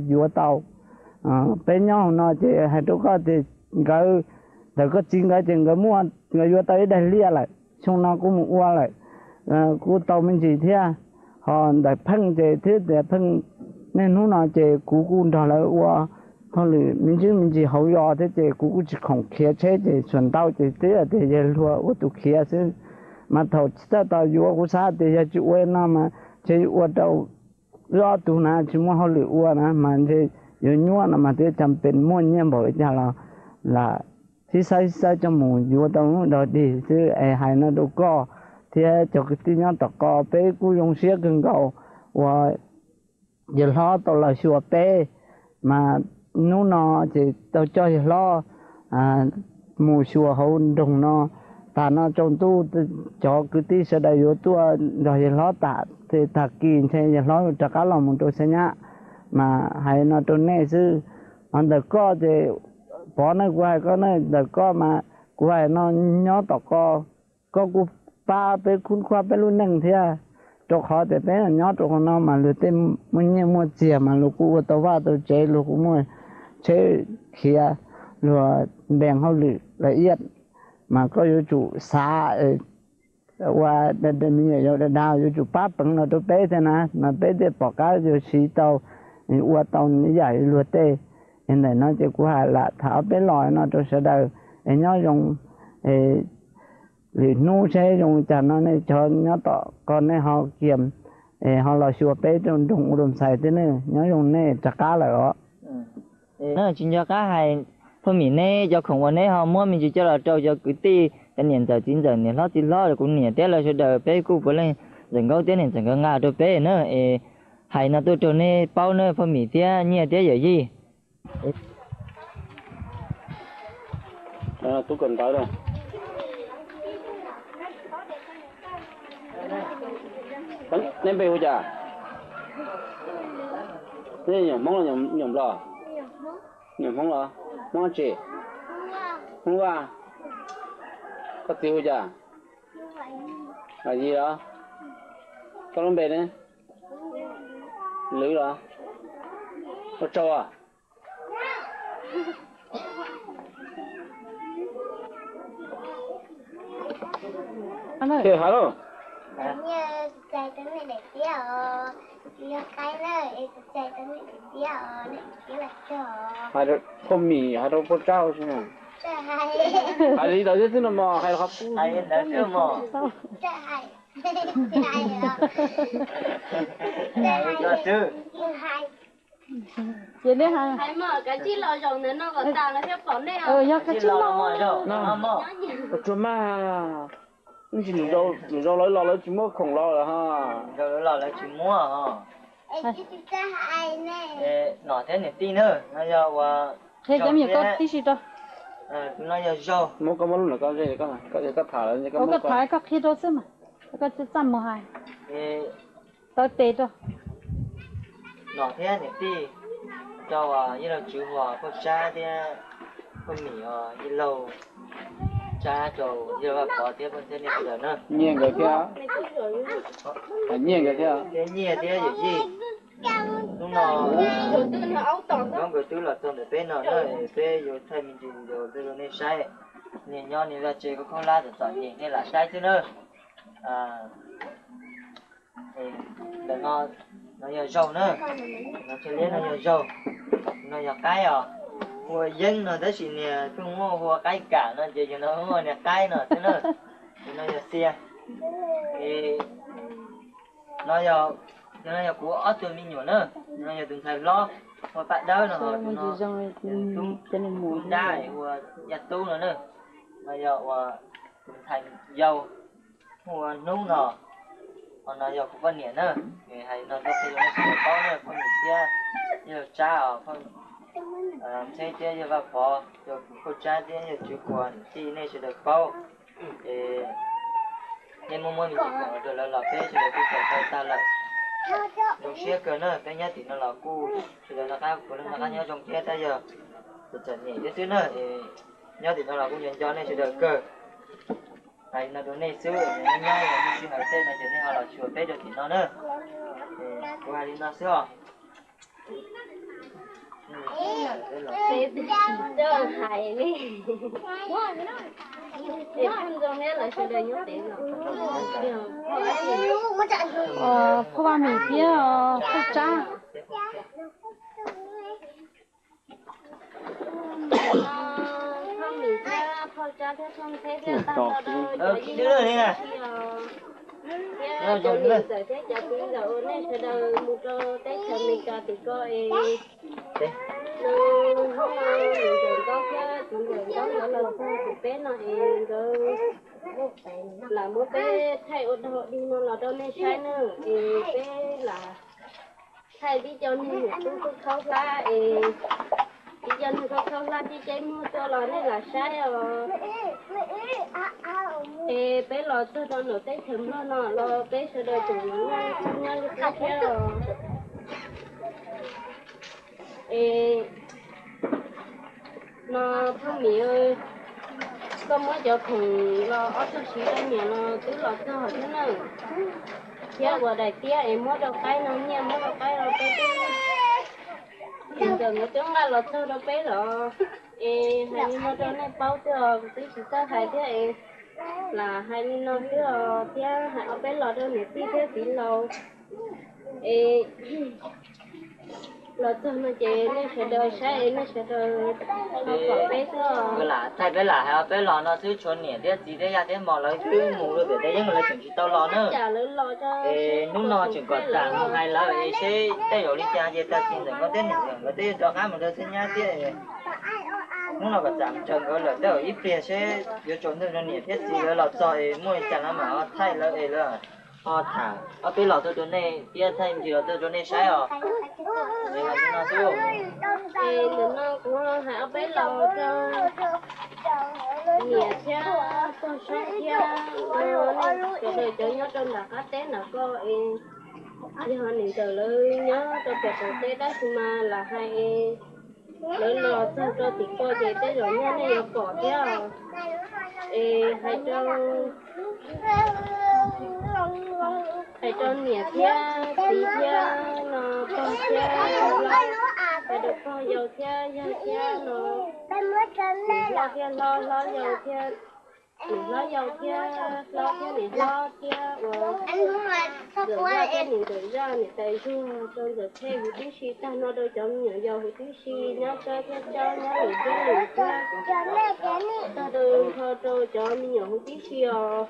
yuav tau. Peb nyob hauv no ces hais rau koj tias nkawd, ntawm koj txiv nkawd ces nkawd muaj, nkawd yuav tau ib daim liaj lawm, xyoo no kuj mus ua lawm. Kuj tau me ntsis thiab. Ho ntawm Pheej ces thiab tias Pheej, niaj hnub no ces kuv kuj nrog lawv ua hauj lwm me ntsis me ntsis hauv zos thiab ces kuv kuj tsis khoom khiav tsheb ces tsuas ntau ces twb tias yawg luag ua tus khiav xwb. Mas thaum tsis txawj tau yuav kuv xav tias yog tsis ua no mas ntshe ua rau ob tug na tsis muaj hauj lwm ua na mas ntshe yuav nyuaj no mas twb cas pes muaj nyiaj npaum li cas los lam sib xawb sib xawb coj mus yuav tau lub dog dig xwb es hais no rau koj thiab cov kwv tij nyob tom ko peb kuj zoo siab kawg nkaus uas yawg hlob tau los xyuas peb. Mas hnub no ces tau coj yawg hlob mus xyuas hauv nroog no. Tag no tsaus ntuj cov kwv tij sawv daws yuav tuaj nrog yawg hlob tham, ces tag kis ntshe yawg hlob rov qab los mus rau Xab Nyab. Mas hais no rau nej xwb. Ho ntawm koj ces, Pov na, kuv hais koj na, ntawm koj mas kuv hais no, nyob tom ko, koj kuj pab peb khub khuab peb lub neej thiab, rau qhov tias peb nyob rau qhov no mas luag tej muaj nyiaj muaj txiag mas luag kuj ua tau vaj tau tsev, luag kuj muaj tsheb khiav, luag npees hauj lwm la iab. Mas koj yuav tsum xav ua me nyuam yaus dav dav, yuav tsum pab peev los rau peb thiab na, mas peb thiaj pom qab yuav siv tau, ua tau ib yam li luag tej. Es ntawm no ces kuv hais lam tham ob peb los no rau sawv daws, es nyob zoo, lwm hnub seb zoo cas no nej cov nyob tom ko nej ho kiag, es ho los xyuas peb rau nroog Ua Doo Xais thiab ne, nyob zoo nej rov qab lawm os. Tsis nco qab hais, Phaj Mim, neb cov khoom uas neb ho muab me ntsis coj los rau cov kwv tij, cov niam ntxawm txiv ntxawm niam hlob txiv hlob, kuv niam thiab lawv sawv daws peb kuj puav leej ntxawm Nkauj thiab niam ntxawm Nkauj Nqa rau peb na, es hais no tuaj rau neb paub na Phaj Mim thiab Nyiaj thiab yawm yij. Neb npe hu cas? Neb nyuam Hmoob los nyuam Nplog? Nyuam Hmoob los? Hmoob tsi? Hmoob Vaj. Koj txiv hu cas? Yis los? Koj lub npe ne? Lwv los? Ua tsaug. Phaj Mim hais rau Phaj Tsab si. Hais li ntawd thiab xwb no mas hais los qhov qub. Ces neb hais, yog kab tsib los, tsuas mas, nws tsis, nws zoo los lawv tsis muab khoom los lawm ha. Los lawv tsis muab. Nom thiab niam tij na, no yog ua, qhia cov me nyuam koj tib si rau. Tus no yog Zaug. Muab koj muab lub no koj ze, koj tham, koj tham koj qhia rau xwb mas, koj txaj mus hais. Taw tes rau. Nom thiab niam tij, rau yij laug Tswv Huas, Phaj Tsab thiab Phaj Mim, yij laug Tsab, rau yij laug Vaj Pov thiab Phaj Ntxhiab nej sawv daws na. Nyiaj nkawd thiab, Nyiaj nkawd thiab, thiab Nyiaj thiab yawm yij. Hnub no Zaug nkawd twb los txog ntawm peb no na, peb yuav thaij me ntsis video rau nej saib. Niaj nyob niaj vaj tse khaub khaub hlab txom txom nyem nej lam saib xwb na. Ntawm no, no yog Zaug na, no tshaj liab no yog Zaug, no yog Qaib os. Hu ua Yeeb no tab sis niag pheej muab hu ua Qaib Kam no ces yog no hu ua niag Qaib no xwb na. Tus no yog Xia. No yog, no yog kuv ob tug me nyuam na. No yog tus ntxhais hlob hu ua Paj Dawb no, tus no, tus tub nrab hu ua Yaj Tub no na. No yog ua tus ntxhais yau hu ua Hnub no. Ho no yog kuv poj niam na. Hais no tuaj qhia rau nej sawv daws paub na, Phaj Mim thiab yawg Tsab os, Ntxheb thiab yawg Vaj Pov, rau kuv Phaj Tsab thiab yawg Tswv Huas niam tij nej sawv daws paub. Es nej muab muab me ntsis khoom los rau lawv los peb sawv daws kuj tau tau tag lawm. Zoo siab kawg na, peb nyob tim no los kuj sawv daws noj qab puav leej noj qab nyob zoo thiab, tab yog txom txom nyem thiab xwb na. Nyob tim no los kuj nco nco nej sawv daws kawg. Hais li no rau nej xwb, nyob nyob nej sij hawm tej no ces nej ho los xyuas peb rau tim no na. Kuv hais li no xwb os. Peb twb tsis txawj hais li. Es phooj ywg thiab lawv sawv daws nyob pem no. Phauj Vaj Mim thiab phauj Tsab. Phauj Mim thiab phauj Tsab thiab phauj Ntxheb thiab tag nrho rau cov yij thiab cov txiv ntxawm thiab cov txiv ntxawm uas nej sawv daws mus rau teb chaws Amelikas tim ko es hnub no niam ntxawm Nkaub thiab txiv ntxawm Nkaub nkawd los txog tim peb no es nkawd lam muab peb thaij ua dog dig no los rau nej saib na, es peb lam thaij tib co neeg nyuam tub khaub khaub hlab es tib co neeg khaub khaub hlab tib ceb muag tuaj los nej lam saib os. Es peb los txog rau nram teb chaws Nplog no los peb sawv daws tseem nyob li qub thiab os. Es no Phauj Mim, koj muab cov khoom los ob txog siv rau niam los twb los txog thiab na, thiab ua daim tiab es muab rau qaib no, nyiaj muab rau qaib los peb twb, txiv ntxawm nkawd twb nqa los txog rau peb los. Es hais li no rau nej paub xwb os, kuv twb tsis txawj hais thiab es lam hais li no xwb os, thiab hais ob peb los rau niam tij thiab txiv laus. Es los txog no ces nej sawv daws saib es nej sawv daws ho pom peb xwb os. Lam thaij peb lam hais ob peb los no xwb, tshuav niam thiab txiv thiab yaj thiab mos lawv twb mus rau pem teb yeeb lawv tseem tsis tau los na. Es hnub no tseem kom tsam mus hais lawv es seb tej zaum li cas ces tag kis ntawm nkawd teb niam nkawd teb rov qab mus nrog xwb nyab thiab. Hnub no kom tsam mus nrog nkawd lawm tej zaum ib pliag seb yuav tsaus ntuj rau niam thiab txiv lawv los txog es muaj li cas no mam ho thaij lawv es lawv ho tham ob peb los tuaj rau nej thiab thaij ntsis los tuaj rau nej saib os. Es ntawm no kuv hais ob peb los rau niam thiab pog Soob thiab nej sawv daws cov nyob rau nram qab teb nram ko es yog niam ntxawm lawv nyob rau pem qaum teb tab sis mas lam hais es lawv los txog rau tim ko ces tej zaum nyaj nej yuav pom thiab. Es hais rau, hais rau niam thiab txiv thiab no pog thiab, hais rau pog yau thiab yawg thiab no, niam hlob thiab hlob, hlob yau thiab, niam hlob yau thiab hlob thiab niam hlob thiab uas ntxawm yau thiab niam ntxawm zaj niam tais zuag rau ntxawm Thej huv tib si, tag nrho rau cov me nyuam yaus huv tib si, nyab Tsab thiab Tsab, nyab Lwm thiab Lwm thiab, tag nrho rau cov me nyuam huv tib si os.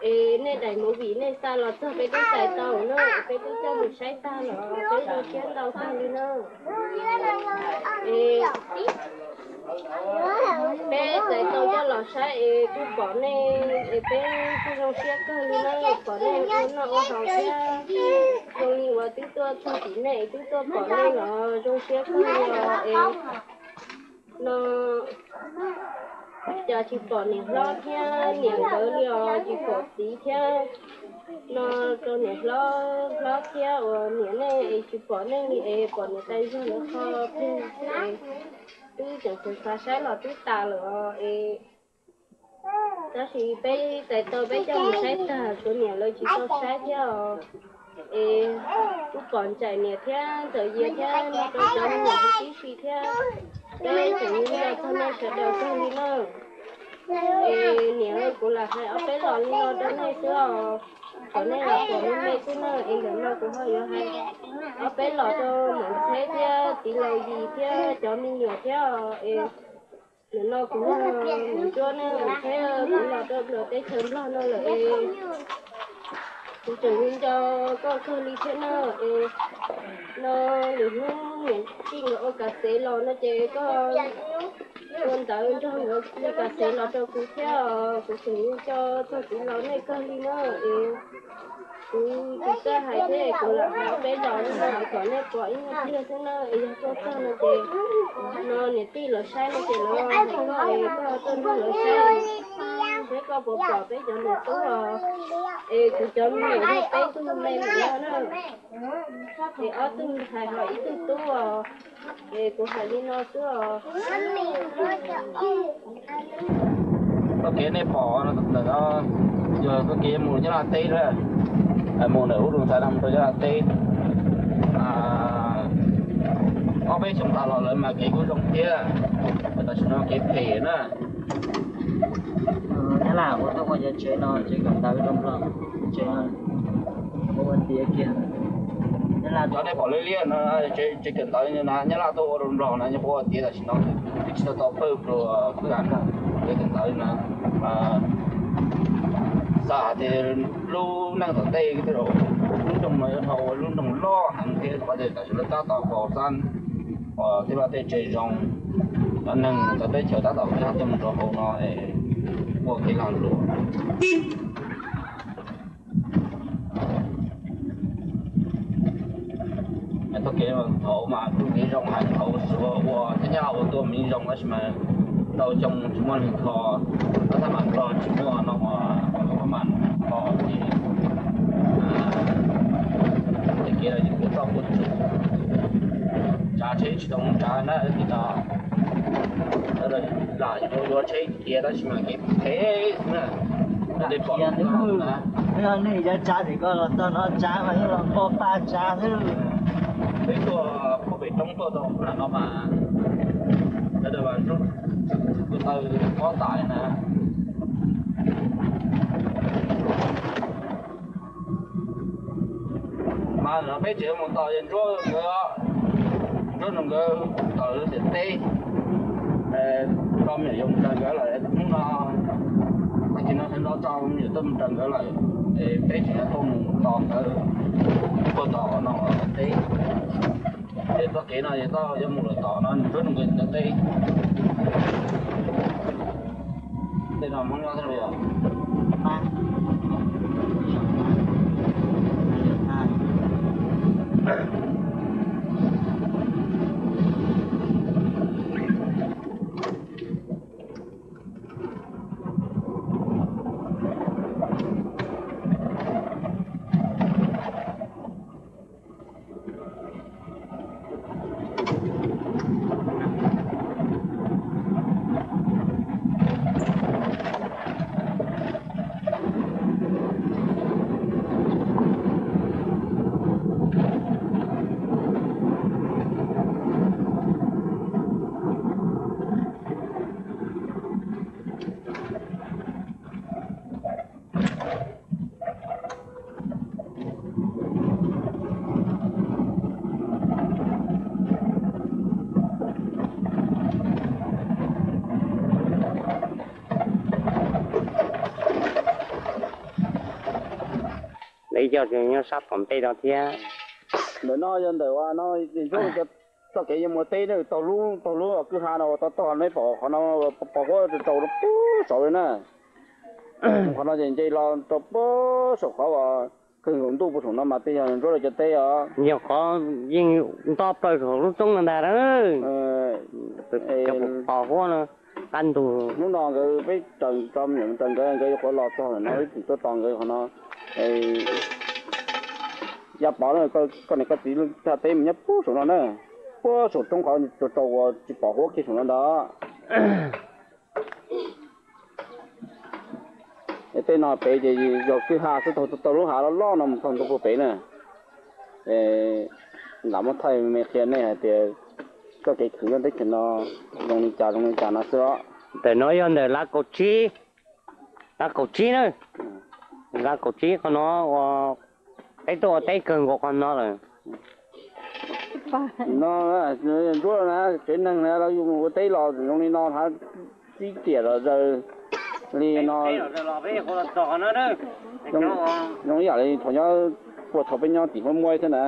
Es nej daim movie nej xa los txog peb twb txais tau na, peb twb coj mus saib tag los peb zoo siab ntau kawg li na. Es peb txais tau coj los saib es kuj pom nej es peb kuj zoo siab kawg li na, pom nej ua noj ua haus thiab zoo li uas twb tuaj txog tim nej twb tuaj pom nej los zoo siab kawg li os. Es no cas tsis pom niam hlob thiab niam nkawd li os, tsis pom txiv thiab no rau niam hlob, hlob thiab uas niam nej es tsis pom nej li es pom niam tais zog lawv qhov pheej xwb es twb tseem xav xav saib los twb tas lawm os es tab sis peb txais tau peb coj mus saib tag, tshuav niam lawv tsis tau saib thiab os. Es kuj pom ncaim niam thiab ntxawm Yias thiab no rau cov me nyuam huv tib si thiab, peb tseem nco txog nej sawv daws kawg li na. Es niam kuv lam hais ob peb los li no rau nej xwb os, kom nej los pom me me xwb na. Es ntawm no kuv ho yuav hais ob peb los rau niam Ntxheb thiab txiv laus Yis thiab cov me nyuam thiab os. Es ntawm no kuv mus cuab nej Ntxheb, kuv los rau nram teb chaws Nplog no lawm es kuv tseem nco koj kawg li thiab na. Es no lwm hnub niam tij nkawd ua kav xev los no ces koj ua ntawv nrog nkawd ua kav xev los rau kuv thiab os. Kuv tseem nco txog txiv laus nej kawg li na. Es kuv tsis txawj hais thiab, kuv lam hais ob peb los li no kom nej pom ib nyuag pliag xwb na. Es yog tuaj txog no ces no niam tij lawv saib no ces lawv hais koj es koj tuaj nrog lawv saib seb koj puas pom peb cov niam tub os. Es kuv cov me nyuam yog peb tug me nyuam na, es ob tug ntxhais ho ib tug tub os. Es kuv hais li no xwb os. Txoj kev nej pom ntawm no yog txoj kev mus Nyab Laj teb, mus ntawm ub rau Xaiv Laj mus rau Nyab Laj teb. Peb xyoo tas los lawm mas kev kuj zoo thiab, tam sim no kev phem na. Nyab Laj ua tuaj ua cov tsev no, tsev kawm ntawv zoo nplog, tsev no ua tiav kiag. Cov nej pom liab liab no, tsev kawm ntawv na, Nyab Laj tuaj ua rau nplog na, nyuam qhuav ua tiav tam sim no twb tsis tau tau pawg pluas kwj ha na. Tsev kawm ntawv na, xav hais tias lub neej tom ntej tej zaum lub nroog no yuav dhau ua lub nroog loj heev thiab, rau qhov tias tam sim no tab tom faus xab, thiab vaj tej tsev zoo, cov neeg cov teb chaws tab tom nqa tuaj mus rau hauv no es ua kev lag luam. Txoj kev thaum mas txoj kev zoo hais thaum Suav ua thiab Nyab Laj ua tuaj mas yeej zoo tab sis mas ntau xyoo tsis muaj neeg kho, tab sis mas Nplog tsis muaj no mas Nplog mas kho ces tej kev no ces kuj txoj kuj tsum, tsav tsheb tsis tau mus tsav na tim no, lam yuav yuav tsheb cia tab sis mas kev phem xwb na. Nej pom na, nej cov tsav tim ko los txog no tsav mas yeej los npog paj tsav xwb. Peb tuaj puag pem roob tuaj tau no mas sawv daws mas nrub kuj taw pob tas na. Mas no peb tseem mus tos yawg Ntsuab nkawd, Ntsuab nkawd tos lawv tiam teb, tso me nyuam yaus mus raws nkawd lawm hnub no. Tag kis no sawv ntxov tso me nyuam tuaj mus raws nkawd lawm, peb tseem tuaj mus tos nkawd puag tom no teb. Ces txoj kev no ces txoj yuav mus lawm tom no Ntsuab nkawd ntawd teb. Tej no Hmoob nyob thiab los? Lawv cov nyob sab tom ntej no thiab. Ntawm no yog ntawm no, Ntsuab, txoj kev yuav mus teb ne, taug lub, taug lub kwj ha no uas tog tog neb pom qhov no, pos huab rau rau no puag saud li na. Qhov no ces nce los rau puag saum qhov uas kawg nkaus ntuj puag saum no mas tej yog Ntsuab lawv cov teb os. Yog qhov yeej nto plaws saum lub roob no ntag na. Cov pos huab no qab ntug. Hnub no nkawd peb raws tso me nyuam raws nkawd, nkawd yuav qhuav los txog lawm no, peb tseem tuaj tos nkawd qhov no. Ya pov, koj niam koj txiv thaj teb mas nyob puag saum no na, puag saum roob qhov rau rau uas tsis pom huab kiag saum no ntag. Tej no pem ces yog kwj ha xwb, taug lub hav loj loj no mus txog ntua puag pem na. Lam muab thaij me qhia nej hais tias txoj kev khwv nyob teb chaws no zoo li cas zoo li cas no xwb os. Ntawm no yog ntawm lab kaum tsib, lab kaum tsib na, lab kaum tsib qhov no ua peb tuaj ua teb kawg nkaus qhov no lawm. No Ntsuab na, tsev neeg na los yus mus ua teb los zoo li no hab, tib tiam los zaws li no. Zoo ib yam li thaum nyob puag thaum peb nyob tim Hmoob Muab xwb na.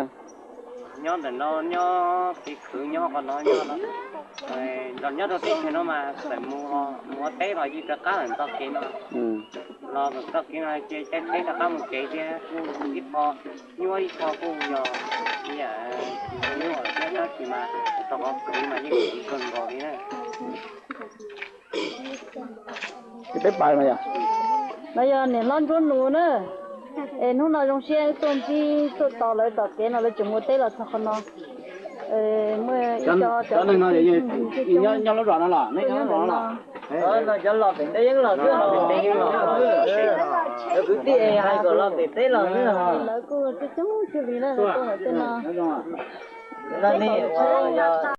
Nyob ntawm no nyob kev khwv nyob qhov no nyob, nyob rau teb chaws no mas txawm mus ua teb los yeej rov qab lawm txoj kev no. Los txoj kev no ces caij tsheb rov qab mus tsev thiab kuj ib qho nyuaj ib qho kuj yog ib yam nyuaj thiab tab sis mas rau qhov khwv mas yeej khwv kawg nkaus li na. Peb pais mas yog, no yog niam hlob Ntsuab Nus na. Es hnub no zoo siab tuaj ntsib tuaj tos lawv tom kev no, lawv tseem mus teb los txog qhov no. Muaj cov neeg no nyob lub zos no los, nyob lub zos no los? Cov los pem teb yeeb los xwb, cov kwv tij hais kom los pem teb los xwb. Lawv kuj coob coob cuag li na, lawv tuaj tom tej no.